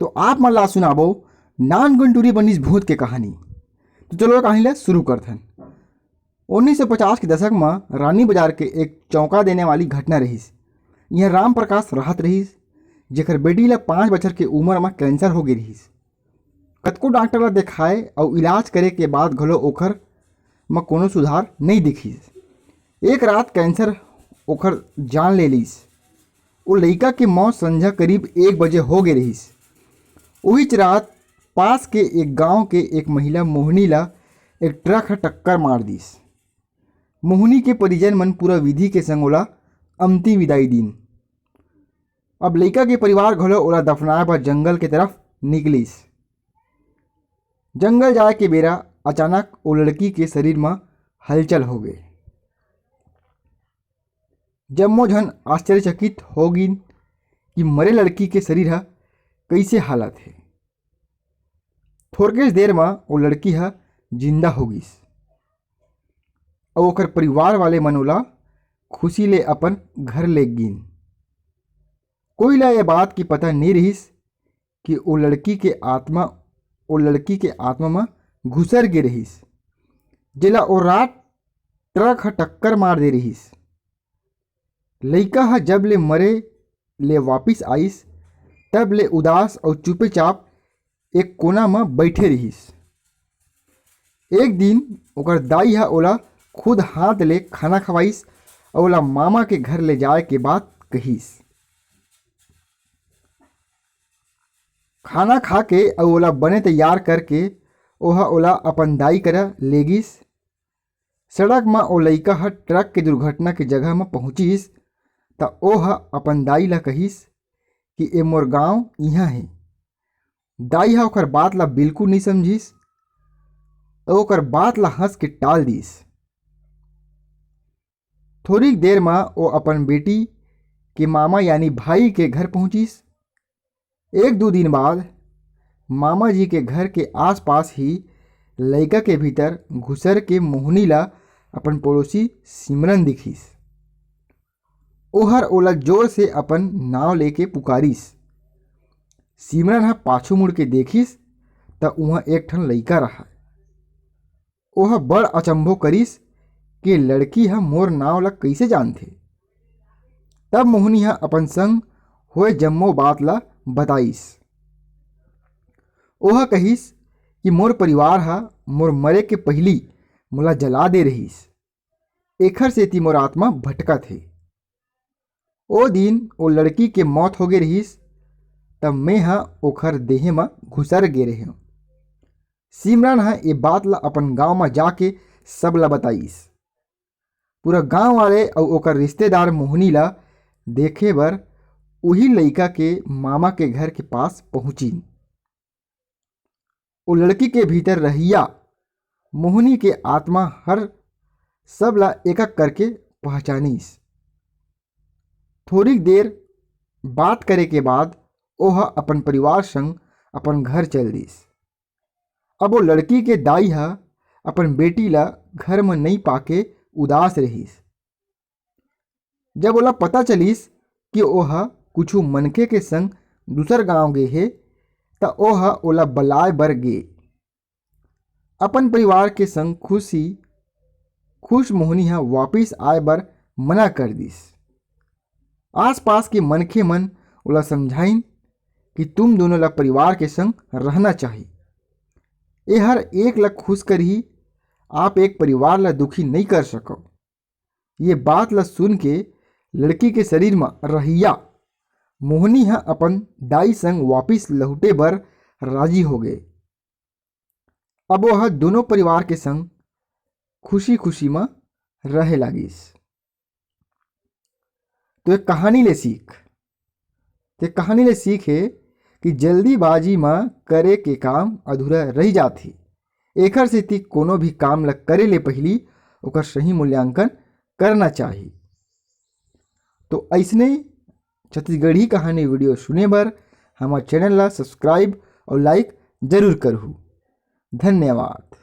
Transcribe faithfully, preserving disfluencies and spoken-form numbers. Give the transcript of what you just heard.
तो आप मन ला सुनाबो नानकुन टूरी बनिस भूत के कहानी। तो चलो कहानी ला शुरू करथन। उन्नीस सौ पचास के दशक म रानी बाजार के एक चौंका देने वाली घटना रहिस। इहाँ राम प्रकाश रहत रहिस, जेकर बेटी ला पाँच बछर के उमर म कैंसर हो गे रहिस। कतको डॉक्टर ला देखाए अउ इलाज करे के बाद घलो ओखर म कोनो सुधार नइ दिखिस। एक रात कैंसर ओखर जान ले लिस। ओ लइका के मौत संझा करीब एक बजे हो गे रहिस। उहीच रात पास के एक गांव के एक महिला मोहनी ला एक ट्रक ह टक्कर मार दिस। मोहनी के परिजन मन पूरा विधि के संग ओला अंतिम विदाई दीन। अब लइका के परिवार घलो ओला दफनाए बर जंगल के तरफ निकलिस। जंगल जाए के बेरा अचानक ओ लड़की के शरीर म हलचल हो गे। जम्मो झन आश्चर्यचकित हो गिन कि मरे लड़की के शरीर ह कइसे हालत हे। थोरकेच देर म ओ लड़की ह जिंदा हो गिस अउ ओकर परिवार वाले मन ओला खुशी ले अपन घर ले गिन। कोई ला ये बात की पता नइ रहिस कि ओ लड़की के आत्मा, ओ लड़की के आत्मा म घुसर गे रहिस, जेला ओ रात ट्रक ह टक्कर मार दे रहिस। लइका ह जब ले मरे ले वापिस आइस, तब ले उदास अउ चुपेचाप एक कोना म बइठे रिहिस। एक दिन ओकर दाई ह ओला खुद हाथ ले खाना खवाइस अउ ओला मामा के घर ले जाए के बात कहिस। खाना खा के अउ ओला बने तैयार करके ओहा ओला अपन दाई करा ले गिस। सड़क म ओ लइका ह ट्रक के दुर्घटना के जगह म पहुंचिस, त ओह अपन दाई ला कहिस कि ए मोर गांव इहां हे। दाई ह ओकर बात ला बिल्कुल नइ समझिस अउ ओकर बात ला हंस के टाल दिस। थोरिक देर म ओ अपन बेटी के मामा यानी भाई के घर पहुंचिस। एक दू दिन बाद मामा जी के घर के आसपास ही लइका के भीतर घुसर के मोहनी ला अपन पड़ोसी सिमरन दिखिस। ओहर ओला जोर से अपन नाव लेके पुकारिस। सिमरन ह पाछू मुड़ के देखिस, त उहां एक ठन लइका रहय। ओह बड़ अचंभो करिस के लड़की ह मोर नाव ला कइसे जानथे। तब मोहनी ह अपन संग होए जम्मो बात ला बताइस। ओह कहिस कि मोर परिवार ह मोर मरे के पहिली मोला जला दे रहिस, एखर सेती मोर आत्मा भटकत हे। ओ दिन ओ लड़की के मौत होगे रहिस, त मेंह ओखर देहे म घुसर गे रेहेंव। सिमरन ह ए बात ल अपन गांव म जाके सबला बताइस। पूरा गांव वाले अउ ओकर रिश्तेदार मोहनी ल देखे बर उही लइका के मामा के घर के पास पहुंचिन। ओ लड़की के भीतर रहइया मोहनी के आत्मा हर सबला एक-एक करके पहचानिस। थोरिक देर बात करे के बाद ओह अपन परिवार संग अपन घर चल दिस। अब ओ लड़की के दाई ह अपन बेटी ला घर म नइ पाके उदास रहिस। जब ओला पता चलिस कि ओह कुछु मनखे के संग दूसर गांव गे हे, त ओह ओला बलाय बर गे। अपन परिवार के संग खुशी, खुश मोहनी ह वापिस आय बर मना कर दिस। आसपास के मनखे मन ओला समझाइन कि तुम दोनों ला परिवार के संग रहना चाही। एहर एक ला खुश करही, आप एक परिवार ला दुखी नइ कर सकव। ये बात ला सुन के लड़की के शरीर म रहइया मोहनी ह अपन दाई संग वापिस लहुटे बर राजी हो गे। अब ओह दोनों परिवार के संग खुशी-खुशी म रहे लागिस। तो ये कहानी ले सीख, तो ये कहानी ले सीख हे कि जल्दीबाजी म करे के काम अधूरा रहि जाथे। एखर सेती कोनो भी काम ल करे ले पहिली ओकर सही मूल्यांकन करना चाही। तो अइसने छत्तीसगढ़ी कहानी video सुने बर हमर channel ला subscribe अउ like जरूर करहू। धन्यवाद।